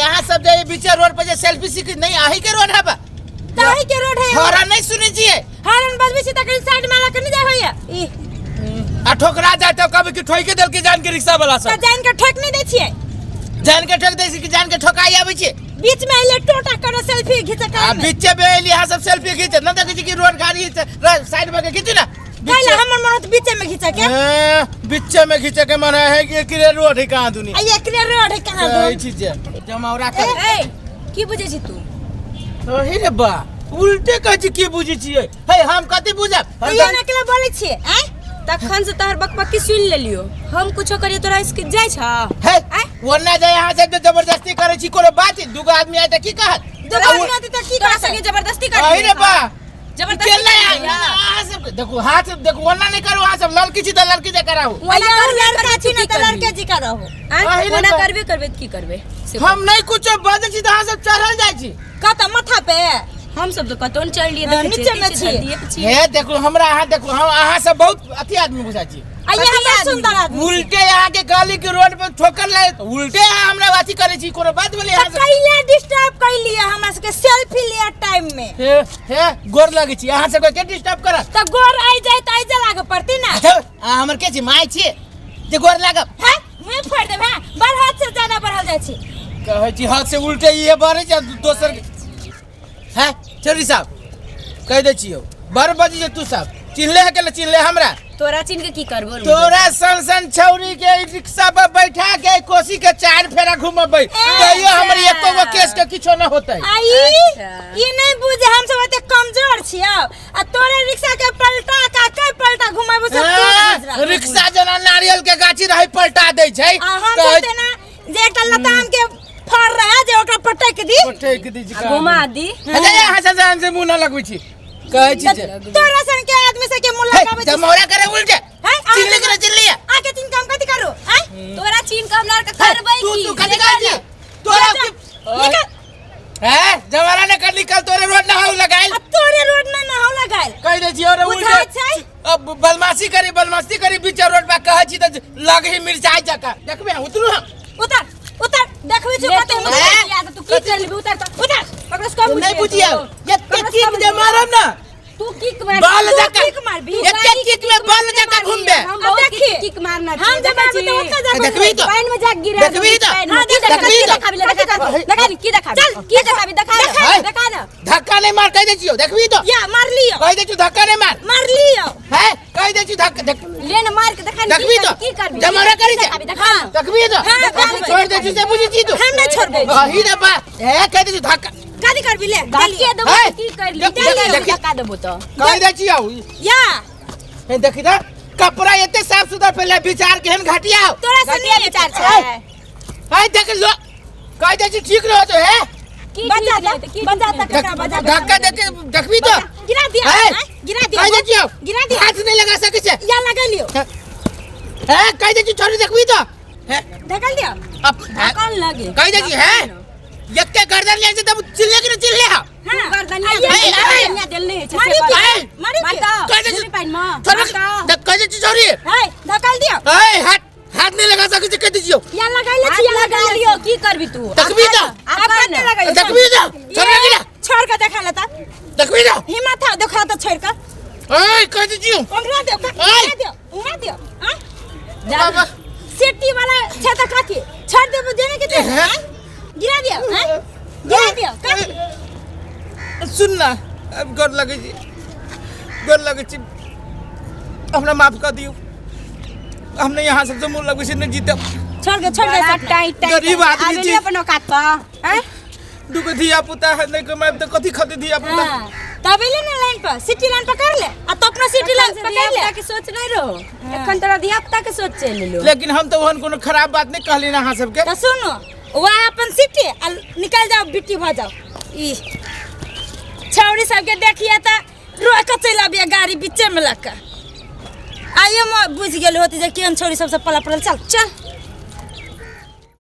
अहाँ सब जे बीचे रोड पर जे सेल्फी सीख नहीं आही के रोड हबा ताही के रोड है हॉर्न नहीं सुनै छियै हॉर्न बजबै छी तखन साइड मारा के नहीं जाय होइया ई आ ठोकरा जाय तऽ कहबै कि ठोकि देलकै जान के रिक्शा वाला त सब जान के ठोक नहीं दै छियै जान के ठोक दै छै कि जान के ठोकाई आबै छै बीच में अइले टोटा करो सेल्फी घिचे आ काल में बीचे में एली अहाँ सब सेल्फी घीचे न देखै छी कि रोड गाड़ी साइड में के घीचू ना कैला हमर मन होत बीचे में घिचे के ए, बीचे में घीचे के मन है कि एकरे रोड है कहाँ दुनी आ एकरे रोड है कहाँ कहै दो छी जे जमावरा कर ए की बुझै छी तू अहे रे बा उल्टे कहै छी की बुझै छियै हे हम कथी बुझब तो ये ना केला बोलै छियै आँय तखन से तोहर बकबकी सुनि लेलियो हम कुछो करियो तोरा इसके जाइ छ हे ओना जाय अहाँ सब जे जबरदस्ती करै छी कोनो बात है दूगो आदमी आय तऽ की कहत दूगो आदमी आते तऽ की तोरा कहत संगे जबरदस्ती कर अहे रे बा जबरदस्ती केला कर अहाँ सब देखू हाथ देखू ओना नहि करू अहाँ सब लड़की छी तऽ लड़की जे कराहू ओना लड़का छी ना तऽ लड़के जी का रहो अही रे ओना बा। करबे करबे तऽ की करबे से हम नहि कुछो बजै छी तऽ अहाँ सब चढ़ल जाइ छी कत माथा पे हम सब तऽ कतौ नहि चढ़लियै हाँ, देखै छियै, नीचे में नीचे छियै। धरतीये पे छियै। हे देखू हमरा अहाँ देखू हम अहाँ सब बहुत अथी आदमी बुझाइ छी आ ये हमरा सुंदर आदमी उल्टे अहाँ के गली के रोड पर ठोकर लागे उल्टे अहाँ हमरा अथी करै छी कोनो बात भेलै अहाँ तऽ सब कैला डिस्टर्ब कैलिए हमरा सबके सेल्फी लिया टाइम में हे हे गोर लगै छी अहाँ सबके के डिस्टर्ब करत तऽ गोर आइ जाय तऽ आइ जा लागे पड़ती ना अच्छा अहाँ हमर के छी माय छी जे गोर लागब हैं मुँह फोड़ देब हैं बड़ हाथ से ज्यादा बढ़ल जाइ छी कहै छी हाथ से उल्टे इहे बढ़ै छै आ दोसर के हैं चौधरी साहब कहि दै छियौ बड़ बजी जे तू सब चिन्हले है के चिन्हले हमरा तोरा चिन्ह के की करबो तोरा सन सन छौरी के रिक्शा पर बैठा के कोसी के चार फेरा घुमबै तैयो हमर एको गो केस के किछो न होतै आई अच्छा। ई नहीं बुझे हम सब एते कमजोर छियै आ तोरे रिक्शा के पलटा का के पलटा घुमाबो सब तू बुझ रहा। रिक्शा जेना नारियल के गाछी रहे पलटा दै छै आ हम सब तेना जे एकटा लताम के फर रहे जे ओकरा पटक दी पटक दी आ घुमा दी अच्छा यहाँ से से से मुंह न लगबै छी कहै छी जे तोरा सन के आदमी से के मुंह हे, लगाबै छी जमौरा करे उल्टे हैं? चिल्ली करे चिल्ली आके तीन काम कथी करू हैं तोरा चिन्ह के हमरा आर के करबै तू की तू कथी कहै छी तोरा निकल हैं जमाना ने कर निकल तोरे रोड ना हो लगाइल आ तोरे रोड में ना हो लगाइल कह दै छी और बुझाइ उल्टे छै? अब बदमाशी करी बदमाशी करी बीच रोड पर कहै छी तऽ लगही मिरचाई जकाँ देखबे उतरू हम उतर उतर देखबै छी ले कते तू हम हैं? तू की कर लेबी उतर त उतर ककरो से कम नहीं बुझिया एते किक जे मारब ना तू किक मार बाल तू जकाँ किक मारबी? एते किक में बाल जकाँ घुमबे हम बहुत अब देखी। किक किक मारना हम जब मारबी तऽ ओतऽ जाके देखबी तो पानि में जाके गिरा देखबी तो? पानि में। की देखबी तो? देखाबी देखा देखा की देखाबी चल, की देखाबी देखा देखा। दे देखा दे धक्का नहीं मार कह दै छियौ देखबी तो या मार लियो कह दै छियौ धक्का नहीं मार मार लियो हैं कह दै छियौ धक्का देख ले न मार के देखा न देखबी तो? की करबी जमाना करी छै। देखाबी देखा न। देखबी तो हाँ, देखबी। छोड़ दै छियौ से बुझै छी तू हम नहीं छोड़बै अही रे बा हे कह दै छियौ धक्का कथी करबी ले धक्के देबो हैं? तऽ की कर ली देख- देख- देखी। धक्का देबो तऽ कह दै छियौ या हे देखी त कपड़ा एते साफ सुथरा पहले विचार केहन घटिया हो तोरा से घटिया नहीं विचार छै हाय देख लो कह दै छी ठीक रहो तो हे की बजा ठीक ता रहै तऽ की बजा ठीक ता रहै? ककरा बजा ता धक्का दे के देखबी तो गिरा दिया हैं? हैं? गिरा दिया कह दै छियौ गिरा दिया हाथ नहीं लगा सकै छै या लगा लियो हे कह दै छी छोरी देखबी तो हे ढकल दिया अब धक्का लगे कह दै छी हे एते गर्दन ले छै तब चिल्ले के चिल्ले हा हां गर्दनिया आ ये- गर्दनिया देल नहीं छै मारी से के हैं? मारी के कह दै छी पानि में छोरी देख कह दै छी छोरी है ढकल दिया ए हाथ हाथ नहीं लगा सकै छै कह दै छियौ या लगा ले हाथ छी या लगा लगा लियो की करबी तू देखबी तो आ अब कर कते ने। लगाइयो देखबी तो छोरी गिरा छोड़ के देखा लेता देखबी तो हिम्मत है देखा तो छोड़ के ए कह दै छियौ उंगरा दियो ऐ! उंगरा दियो उंगरा दियो हां बाबा सेफ्टी वाला छै त कथी छोड़ देबो जेने के तेने हैं? हैं? गिरा दियो हैं? गिरा दियो कथी सुन ना अब गोर लगै छी गोर लगै छी हमरा माफ कर दियौ हम नहीं यहाँ सबसे मुँह लगै छी नहीं जीतब छोड़ के छोड़ के बड़ा सब टाइट टाइट गरीब आदमी आबे छी। नहीं अपन औकात पर हैं दूगो धिया पुता है नहीं कमाएब तऽ कथी खते धिया पुता हां तब एले ना लाइन पर सिटी लाइन पकड़ ले आ तो अपना सिटी लाइन एखन से पकड़ ले धिया-पुता के सोच नहीं रहो एखन तोरा धिया पुता के सोच चलि एलो लेकिन हम तऽ ओहन कोनो खराब बात नहीं कहली ना अहाँ सबके तो सुनो वह अपन सिटी आ निकल जाओ बिट्टी भ जाओ ई छौड़ी सबके देखिए त रोक के चलि आबिए गाड़ी बीचे में लग के आइए म बुझि गेल होती जे केहन छौड़ी सबसे पला पड़ल चल चल।